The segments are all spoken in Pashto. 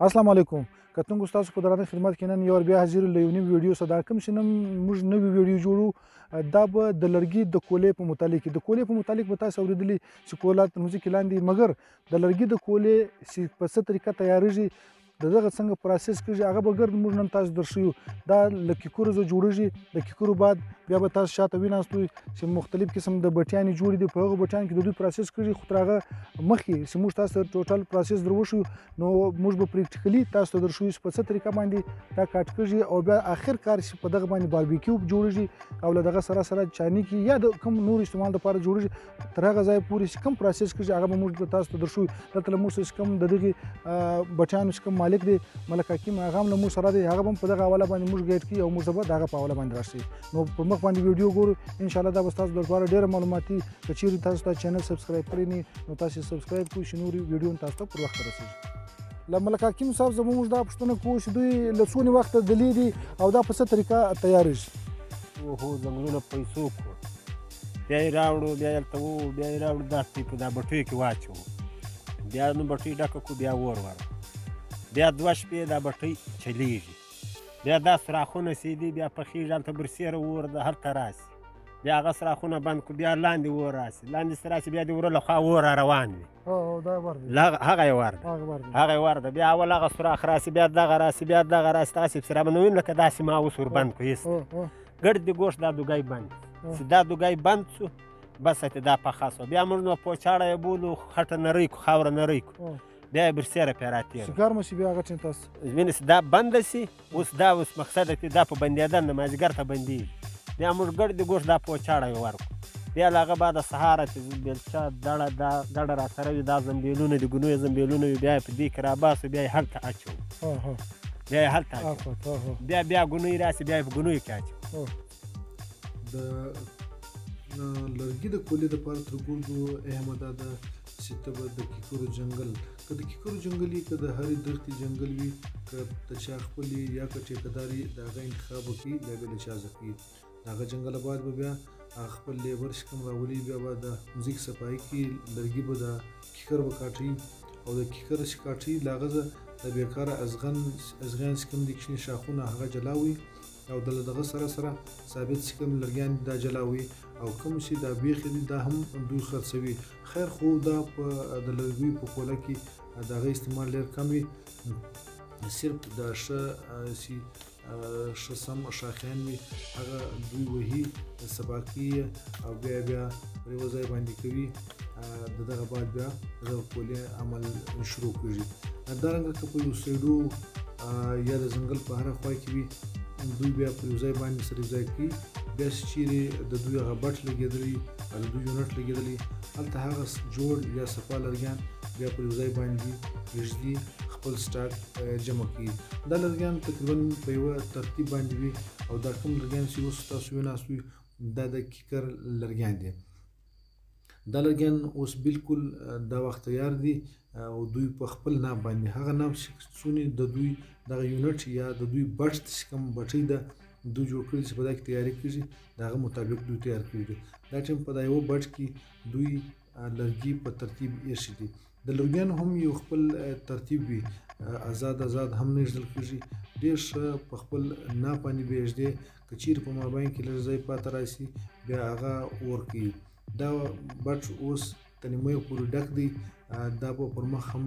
السلام علیکم کتونکو، ستاسو په درانه خدمت کې نن یو بیا حاضر له یو نوي ویډیو سره. دا کوم چې نن موږ نوې ویډیو جوړو دا به د لرګي د کولې په متعلق، د کولې په متعلق به تاسو اورېدلي چې کوله تر مځکې لاندې، مګر د لرګي د کولې چې په څه طریقه تیارېږي، د دغه څنګه process کېږي، هغه به ګرد موږ نن تاسو درښیو. دا له کیکورو جوړېږي. د کیکورو بعد بیا به تاسو شاته ویناستو چې مختلف قسم د بټیانې جوړې دي، په هغو بټیانو کې د دوی process کېږي. خو تر هغه مخکې چې موږ تاسو ته total process در وښیو، نو موږ به practically تاسو ته درښیو چې په څه طریقه باندې دا کاټ کېږي او بیا اخر کار چې په دغه باندې barbecue جوړېږي او له دغه سره سره چاني کې یا د کوم نور استعمال دپاره جوړېږي، تر هغه ځایه پورې چې کوم process کېږي هغه به موږ تاسو ته درښیو. دلته له موږ سره چې کوم د دغې بټیانو چې کوم مالک دی ملک حکیم، هغه هم له موږ سره دی، هغه به هم په دغه حواله باندې موږ guide کړي او موږ ته به د هغه په حواله باندې راشي. نو په مخ باندې ویډیو ګورو، انشاءالله دا به ستاسو لپاره ډېره معلوماتي. که چیرې تاسو دا channel subscribe کړی نه نو تاسو subscribe کړئ چې نورې ویډیو تاسو ته پر وخت رسېږي. له ملک حکیم صاحب زموږ دا پوښتنه کوو چې دوی له څونې وخته دلې دي او دا په څه طریقه تیارېږي؟ اوهو، ځنګلونه پیسو کړو، بیا یې راوړو، بیا یې هلته وو، بیا یې راوړو، دا په دا بټیو کې واچوو، بیا نو بټۍ ډکه کړو، بیا اور ورکړو، بیا دوه شپې دا بټۍ چلېږي، بیا دا سوراخونه سي دي، بیا پخېږي، هلته برسېره اور ده هلته راسي، بیا هغه سوراخونه بند کړو، بیا لاندې اور راسي، لاندې څه راسي، بیا د وره له خوا اور را روان وي. هغه یې ور ده، هغه یې ور ده. بیا اول هغه سوراخ راسي، بیا دغه راسي، بیا دغه راسي، دغسې پسې رابندوي لکه داسې ما اوس ور بند کړو. ایسته ګرد د ګوښت دا دوګی بند چې دا دوګی بند سو، بس ته دا پخه سوه. بیا موږ نو پوچاړه یې بولو، خټه نرۍ کړو، خاوره نرۍ کړو، بیا یې برسېره پرې راتېره. ګرمه شي بیا هغه ټیم تاسو وینې چې دا بنده سي. اوس دا اوس مقصد دی دا په بندېدل نه مازدیګر ته بندېږي. بیا موږ ګرد د ګوښت دا پوچاړه یې ورکړو. بیا له هغه بعده سهاره چې بېلچه دړه دا ګډه راسره وي، دا زنبیلونه د ګنیو زنبیلونه وي، بیا یې په دې کې راباسو، بیا یې هلته اچوو، بیا یې هلته اچوو، بیا بیا ګنیو راسي، بیا یې په ګنیو کې اچوو. د لرګي د کولې دپاره تر ګردو اهمه دا ده چې ته به د کیکورو جنګل، که د کیکورو جنګل وي، که د هرې دښتې جنګل وي، که د چا خپل وي یا که ټیکهدار وي، د هغه انتخاب وکړي، بیا به له چا زده کوي. د هغه جنګله بعد به بیا هغه خپل labour چې کوم راولي، بیا به د مځکې صفایي کوي، لرګي به د کیکر به کاټوي او د کیکر چې کاټوي له هغه ځایه د بېکاره ازغیان چې کوم دي کوچني شاخونه هغه جلا وي او د دغه سره سره ثابت چې کوم لرګیان دي دا جلا وي او کوم چې دا بیخې دي دا هم دوی خرڅوي. خیر خو دا په د لرګیو په کوله کې د هغه استعمال ډېر کم وي، صرف د ښه چې ښه سم شاخیان وي هغه دوی وهي، سبا کوي او بیا بیا پر یوه ځای باندې کوي. د دغه بعد بیا دغه کولې عمل شروع کېږي. دارنګه که په یو سیډو یا د ځنګل په هره خوا کې وي، دوی بیا پر یو ځای باندې سره یو ځای کوي، بیا چې چیرې د دوی هغه بټ لګېدلی او د دوی unit لګېدلی، هلته هغه جوړ یا صفا لرګیان بیا پر یو ځای باندې ږدي، خپل stock جمع کوي. دا لرګیان تقریبا په یوه ترتیب باندې وي او دا کوم لرګیان چې اوس تاسو ویناست دا د کیکر لرګیان دي. دا لرګیان اوس بالکل دا وخت تیار دي او دوی په خپل ناب باندې هغه ناب چې څونې د دوی دغه unit یا د دوی بټ چې کوم بټۍ ده دوی جوړ کړي چې په دا کې تیاري کېږي، د هغه مطابق دوی تیار کړي دي. دا ټیم په دا یوه بټ کې دوی لرګي په ترتیب ایښي دي. د لرګیانو هم یو خپل ترتیب وي، ازاد ازاد هم نه ایږدل کېږي، ډېر ښه په خپل ناب باندې به ایږدې. که چیرې په مابین کې لږ ځای پاته راسي بیا هغه اور کوي. دا بټ اوس تر نیمایي پورې ډک دی، دا به پر مخ هم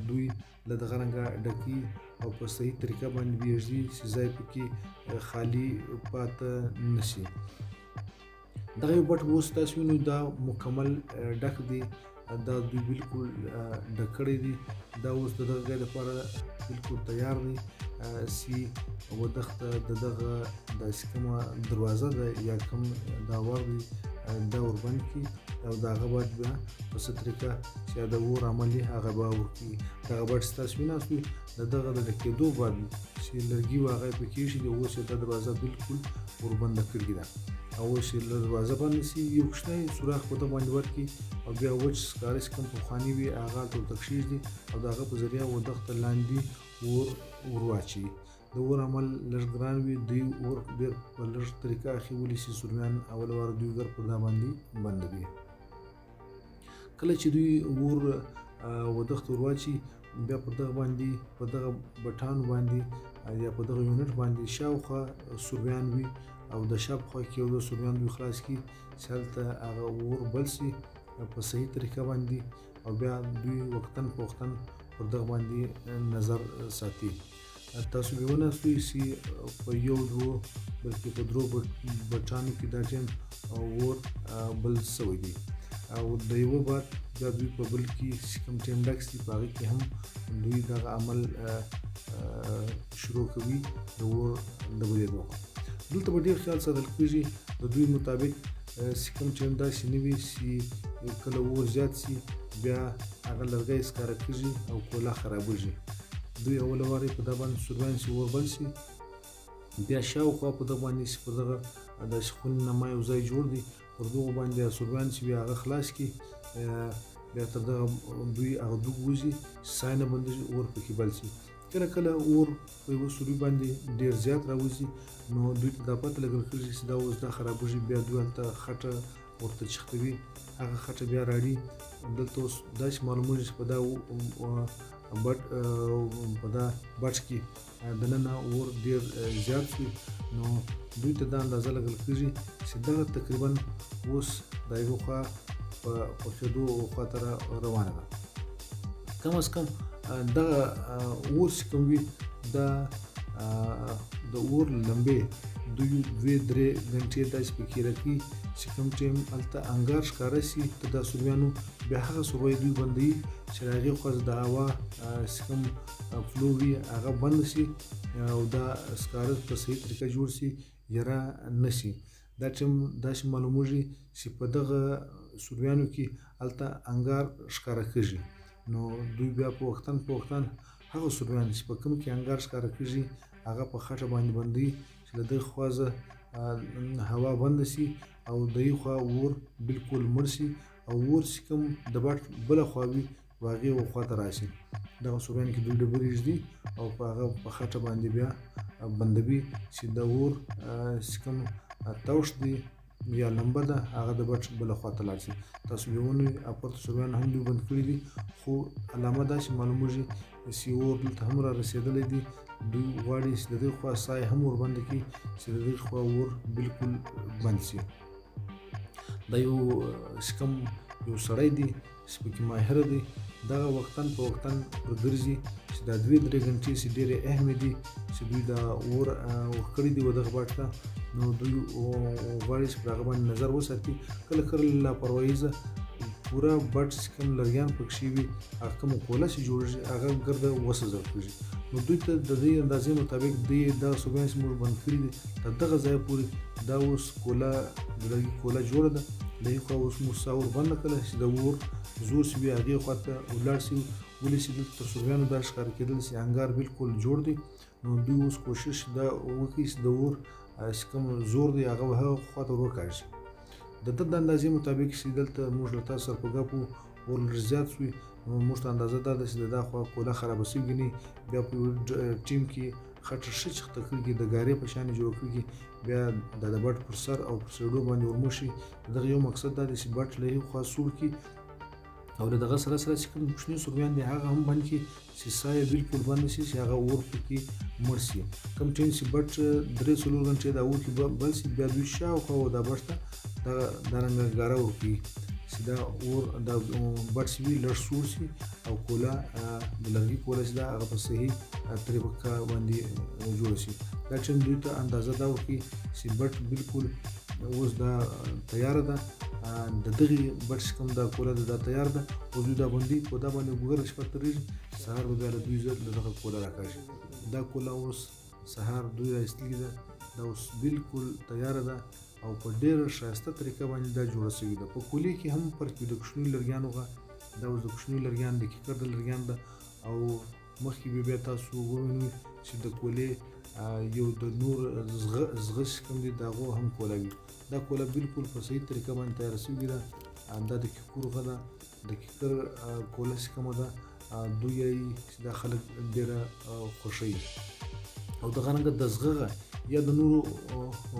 دوی له دغه رنګه ډکوي او په صحیح طریقه باندې به ایږدي چې ځای پکې خالي پاته نه شي. دغه یو بټ اوس تاسو وینئ دا مکمل ډک دی، دا دوی بالکل ډک کړی دی. دا اوس د دغه ځای دپاره بالکل تیار دی چې ودښته د دغه داسې کومه دروازه ده یا کوم دا ور دی دا وربند کړي او د هغه بعد بیا په څه طریقه چې د اور عمل یې هغه به ورکړي. دغه بټ چې تاسو ویناست د دغه د ډکېدو بعد چې لرګي و هغه یې پکې ایښي دي، اوس یې دا دروازه بالکل وربنده کړې ده او اوس یې له دروازه باندې سي یو کوچنی سوراخ په ده باندې ورکړي او بیا وچ سکاره چې کوم پخواني وي هغه هلته ورته کښېږدي او د هغه په ذریعه ودښته لاندې اور ور واچوي. د اور عمل لږ ګران وي، دوی اور ډېر په لږ طریقه اخیولی شي. سورمیان اول وار دوی ګر پر دا باندې بندوي. کله چې دوی اور ودښته ور واچوي بیا په دغه باندې په دغه بټانو باندې یا په دغه یونټ باندې شاوخوا سورویان وي او د شا په خوا کې یو دوه سورویان دوی خلاص کړي چې هلته هغه اور بل سي په صحیح طریقه باندې، او بیا دوی وقتاً فوقتاً پر دغه باندې نظر ساتي. تاسو به وناستوئ چې په یو دوو بلکې په درو بټانو کې دا ټیم اور بل سوی دی، او د یوه بعد بیا دوی په بل کې چې کوم ټیم ډک سي په هغې کې هم دوی دغه عمل شروع کوي د اور د بلېدو. دلته به ډېر خیال ساتل کېږي د دوی مطابق چې کوم ټیم داسې نه وي چې کله اور زیات سي بیا هغه لرګی سکاره کېږي او کولا خرابېږي. دوی اوله وارې په دا باندې سورویان چې اور بل سي بیا شاوخوا په دغه باندې چې په دغه داسې خونې نما یو ځای جوړ دی پر دغو باندې سورویان چې بیا هغه خلاص کړي، بیا تر دغه دوی هغه دوګ وځي چې ساه نه بندېږي اور پکې بل سي. کله کله اور په یوه سوري باندې ډېر زیات راوځي نو دوی ته دا پته لګل کېږي چې دا اوس دا خرابېږي، بیا دوی هلته خټه ورته چختوي، هغه خټه بیا راړي. دلته اوس داسې معلومېږي چې په دا بټ په دا بټ کې دننه اور ډېر زیات شي، نو دوی ته دا اندازه لګل کېږي چې دغه تقریبا اوس د یوه خوا په پخېدو خوا ته روانه ده. کم از کم دغه اور چې کوم وي دا د اور لمبې دوی دوې درې ګنټې داسې پکې راکوي چې کوم ټایم هلته انګار ښکاره سي ته دا سورویانو بیا هغه سوروی دوی بندوي چې له هغې خوا د هوا چې کوم فلو وي هغه بند سي او دا سکاره په صحیح طریقه جوړ سي یره نه سي. دا ټایم داسې معلومېږي چې په دغه سورویانو کې هلته انګار ښکاره کېږي، نو دوی بیا په وقتاً فوقتاً هغه سورویان چې په کوم کې انګار ښکاره کېږي هغه په خټه باندې بندوي چې له دغې خوا هوا بنده سي او د یو خوا اور بالکل مړ سي او اور چې کوم د بټ بله خوا وي و هغې و خوا ته راشي. دغه سورویان کې دوی ډبرې ږدي او په هغه په خټه باندې بیا بندوي چې د اور چې کوم توش دی یا لمبه ده هغه د بټ بله خوا ته لاړ شي. تاسو بیا ونوئ پورته سورویان هم دوی بند کړي دي، خو علامه داسې معلومېږي چې اور دلته هم را رسېدلی دی. دوی غواړي چې د دې خوا ساه یې هم ور بنده کړي چې د دې خوا اور بالکل بند شي. دا یو چې کوم یو سړی دی چې پکې ماهر دی دغه وقتاً په وقتاً ورګرځي چې دا دوې درې ګنټې چې ډېرې اهمې دي چې دوی دا اور ورکړي دي و دغه بټ ته، نو دوی غواړي چې پر هغه باندې نظر وساتي. کله کله لاپروايي پوره بټ چې کوم لرګیان پکښې وي هغه کومه کوله چې جوړېږي هغه ګرده وسوځل کېږي. نو دوی ته د دې اندازې مطابق دوی دغه سورویان چې موږ بند کړي دي تر دغه ځایه پورې دا اوس کوله د لرګي کوله جوړه ده. له یوې خوا اوس موږ ساه ور بنده کړله چې د اور زور چې وي هغې خوا ته ولاړ شي، ولې چې دلته تر سورویانو دا ښکاره کېدل چې انګار بالکل جوړ دی. نو دوی اوس کوشش دا وکړي چې د اور چې کوم زور دی هغه به هغه خوا ته ور وکاږي. د ده د اندازې مطابق چې دلته موږ له تاسو سره په ګپ وو اور لږ زیات شوي، نو موږ ته اندازه دا ده چې د دا خوا کوله خرابه شوې ګنې بیا په یو ټیم کې خټه ښه چخته کړي د ګارې په شان یې جوړه کړي، بیا دا د بټ پر سر او پر سړو باندې ورموښي. د دغه یو مقصد دا دی چې بټ له یو خوا سوړ کړي او له دغه سره سره چې کوم کوچني سورویان دي هغه هم بند کړي چې ساه یې بالکل بنده شي چې هغه اور پکې مړ شي. کوم ټایم چې بټ درې څلور ګنټې دا اور کې بل شي بیا دوی شاوخوا و دا بټ ته دغه دا رنګه ګاره ورکوي چې دا اور دا بټ چې وي لږ سوړ شي او کوله د لرګي کوله چې ده هغه په صحیح طریقه باندې جوړه شي. دا چې دوی ته اندازه دا ورکوي چې بټ بالکل اوس دا تیاره ده، د دغې بټ چې کوم دا کوله ده دا تیار ده، اوس دوی دا بندوي په دا باندې ګوره شپه تېرېږي سهار به بیا له دوی له دغه کوله راکاږي. دا کوله اوس سهار دوی را ایستلې ده، دا اوس بالکل تیاره ده او په ډېره ښایسته طریقه باندې دا جوړه شوې ده. په کولې کې هم فرق وي د کوچنیو لرګیانو غه، دا اوس د کوچنیو لرګیان د کیکر د لرګیان ده. او مخکې به بیا تاسو ووینئ چې د کولې یو د نور زغه چې کوم دی د هغو هم کوله وي. دا کوله بالکل په صحیح طریقه باندې تیاره شوې ده. دا د کیکور غه ده، د کیکر کوله چې کومه ده دوی یې چې دا خلک ډېره خوښوي. او دغه رنګه د زغه غه یا د نورو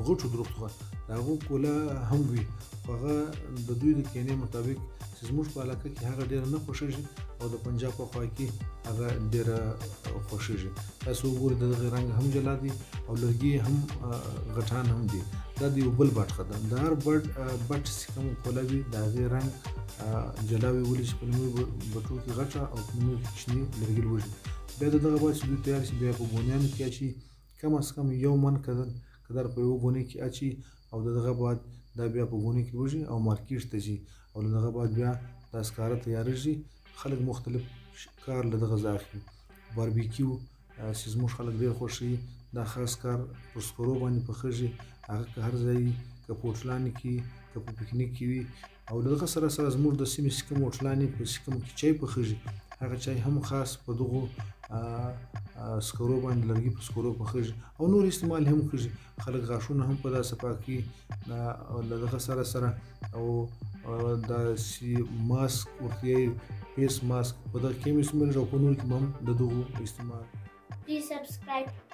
غټو درختو غه د هغو کوله هم وي، خو هغه د دوی د کینې مطابق چې زموږ په علاقه کې هغه ډېره نه خوښېږي او د پنجاب په خوا کې هغه ډېره خوښېږي. تاسو وګورئ د دغه رنګ هم جلا دی او لرګي هم غټان هم دي. دا د یو بل بټخه ده. د هر بټ چې کوم کوله وي د هغې رنګ جلا وي، ولې چې په لومړیو بټو کې غټه او په لومړیو کې کوچني لرګي لوږي. بیا د دغه بعد چې دوی تیار شي بیا په ګونیانو کې اچي، کم از کم یو من قدر په یوه ګونۍ کې اچي او د دغه بعد دا بیا په ګونۍ کې لوږي او مارکیټ ته ځي او له دغه بعد بیا دا سکاره تیارېږي. خلک مختلف کار له دغه ځایه اخلي. باربیکیو چې زموږ خلک ډېر خوښوي، دا خاص کار پر سکرو باندې پخېږي، هغه که هر ځای وي، که په هوټلانو کې، که په پکنیک کې وي. او له دغه سره سره زموږ د سیمې چې کوم هوټلانې په چې کوم کې چای پخېږي، هغه چای هم خاص په دغو سکرو باندې، لرګي په سکرو پخېږي او نور استعمال هم کېږي. خلک غاښونه هم په دا صفا کوي له دغه سره سره. او داسې ماسک ورته یې فیس ماسک په دغه کې هم استعمالېږي او په نورو کې به هم د دغو استعمال. Please subscribe.